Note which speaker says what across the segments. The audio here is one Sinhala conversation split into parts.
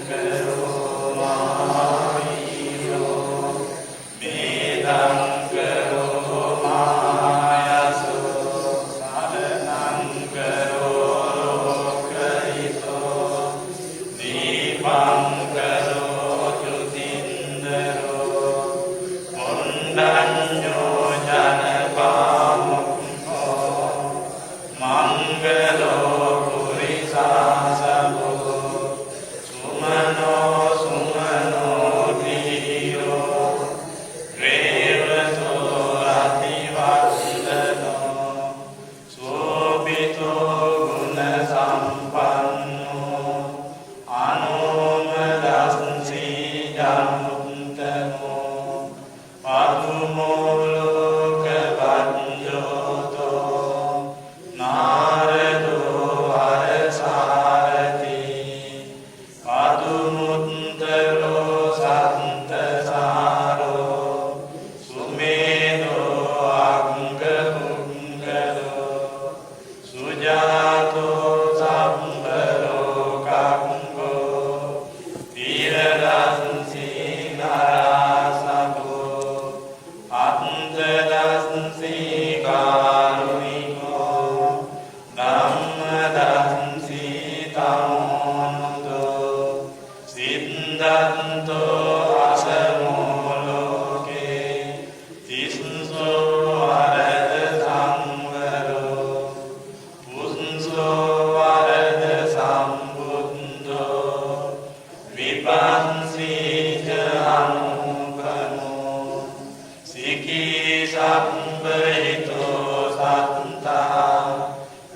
Speaker 1: කරෝ මහවීරෝ මේධං කරෝ මහයසෝ සරණං කරෝ ලෝකහිතෝ දීපං කරෝ චුතින්දරෝ කොණ්ඩඤ්ඤෝ ජනපාමුක්ඛෝ මංගලෝ පුරිසාසබෝ සුමනෝ සුමනෝ ධීරෝ රේවතෝ රතිවන්දනෝ සෝභිතෝ ගුණ සම්පන්නෝ අනෝමදස්සී ජනුත්තමෝ පදුමෝ ලෝක වජ්ජෝතෝ නාරදෝ වරසාරති පදුමුත්තරෝ සත්තසාරෝ සුමේධෝ අග්ග පුංගලෝ සුජාතෝ සබ්බ ලෝකංගෝ තීරදස්සී නරසබෝ අත්තදස්සී කාරුණිකෝ ධම්මදස්සී තමෝනුදෝ සිද්ධාන්තෝ අසමෝ ලෝකේ තිස්සෝ වරද සංවරෝ පුස්සෝ වරද සම්බුද්ධෝ විපස්සීච අනුපමෝ සිකී සම්බහිතෝ සත්තා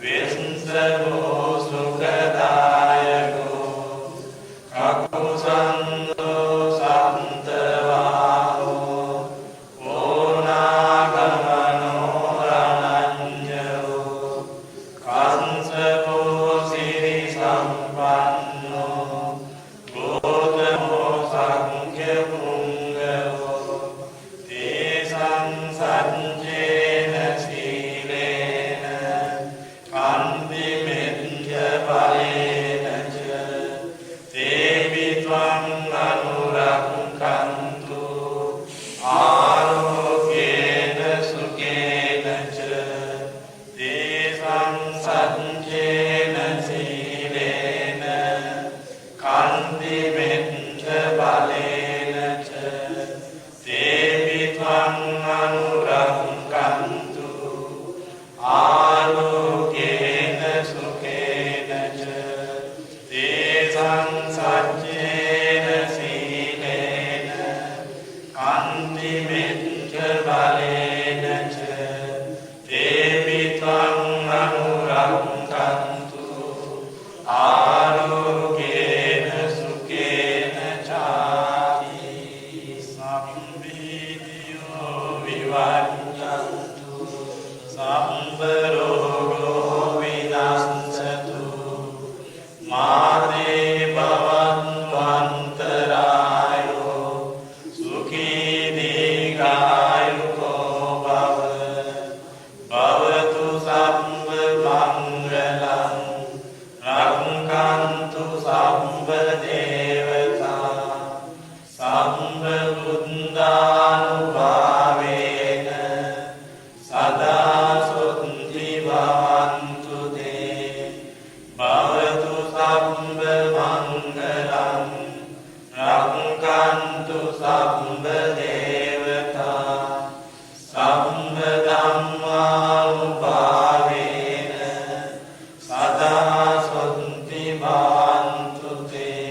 Speaker 1: වෙස්සබෝ සුඛදායකෝ කකුසන්தோ සත්තවාහෝ ඕනාගමනෝ රණඤ්ඤෝ කස්සපෝ සිරි සම්පන්නෝ ගෝතමෝ සංඛ්‍ය පුංගවෝ තේසං සච්චේන සීලේන කන්ති මෙත්ත බලේන ච තේපි ත්වං අනුරක්ඛන්තු ආරෝග්‍යේන සුඛේන ච තේසං සච්චේන සීලේන කන්ති මෙත්ත බලේන ච තේපි ත්වං අනුරක්ඛන්තු ආරෝග්‍යේන සුඛේන ච තේසං සච්චේන සීලේන කන්ති මෙත්ත බලේන ච තේපි ත්වං අනුරක්ඛන්තු ආරෝග්‍යේන සුඛේන චාති. සම්බීතියෝ විවජ්ජන්තු සම්බ රෝගෝ විනස්සතු මාතේ භවත්වන්තරායෝ සුඛී දීඝායුකෝ භව. භවතු සම්බ මංගලං රක්ඛන්තු සම්බ දේවතා සම්බ බුද්ධානුභාවේන සදා සොත්ති භවන්තු තේ. භවතු සම්බ මංගලං රක්ඛන්තු සම්බ දේවතා සම්බ ධම්මානුභාවේන සදා සොත්ති භවන්තු තේ.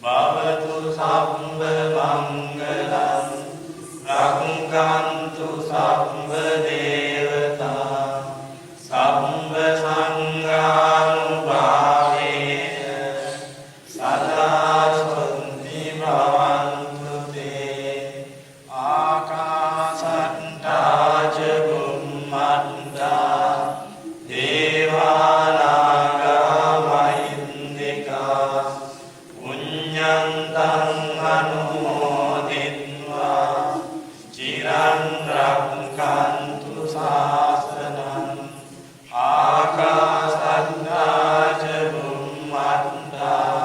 Speaker 1: භවතු සම්බ මංගලං රක්ඛන්තු සම්බ දේවතා සම්බ සංඝානුභාවේන සදා සොත්ති භවන්තු තේ. ආකාසට්ටා ච බුම්මට්ටා දේවා නාග මහින්దికා පුඤ්ඤන්තං අනුමෝදිත්වා චිරං රක්ඛන්තු ශාසනං. ආකාසට්ටා ච බුම්මට්ටා.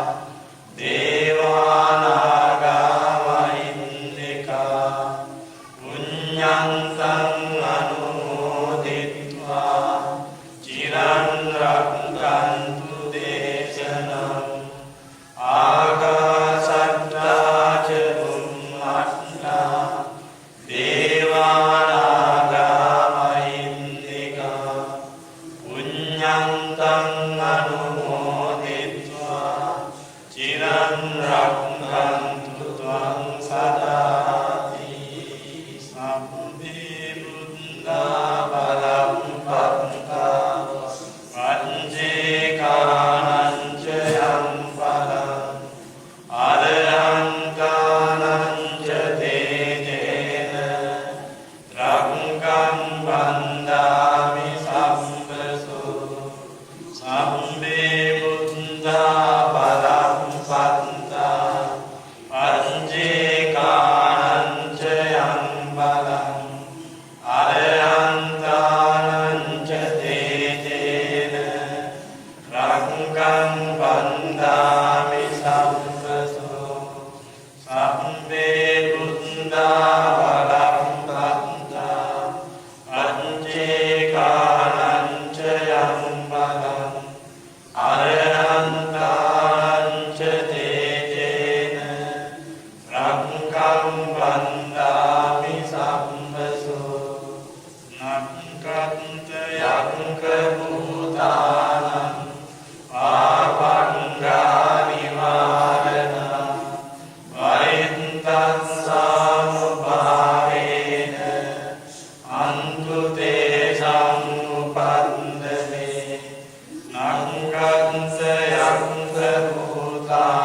Speaker 1: භූතා.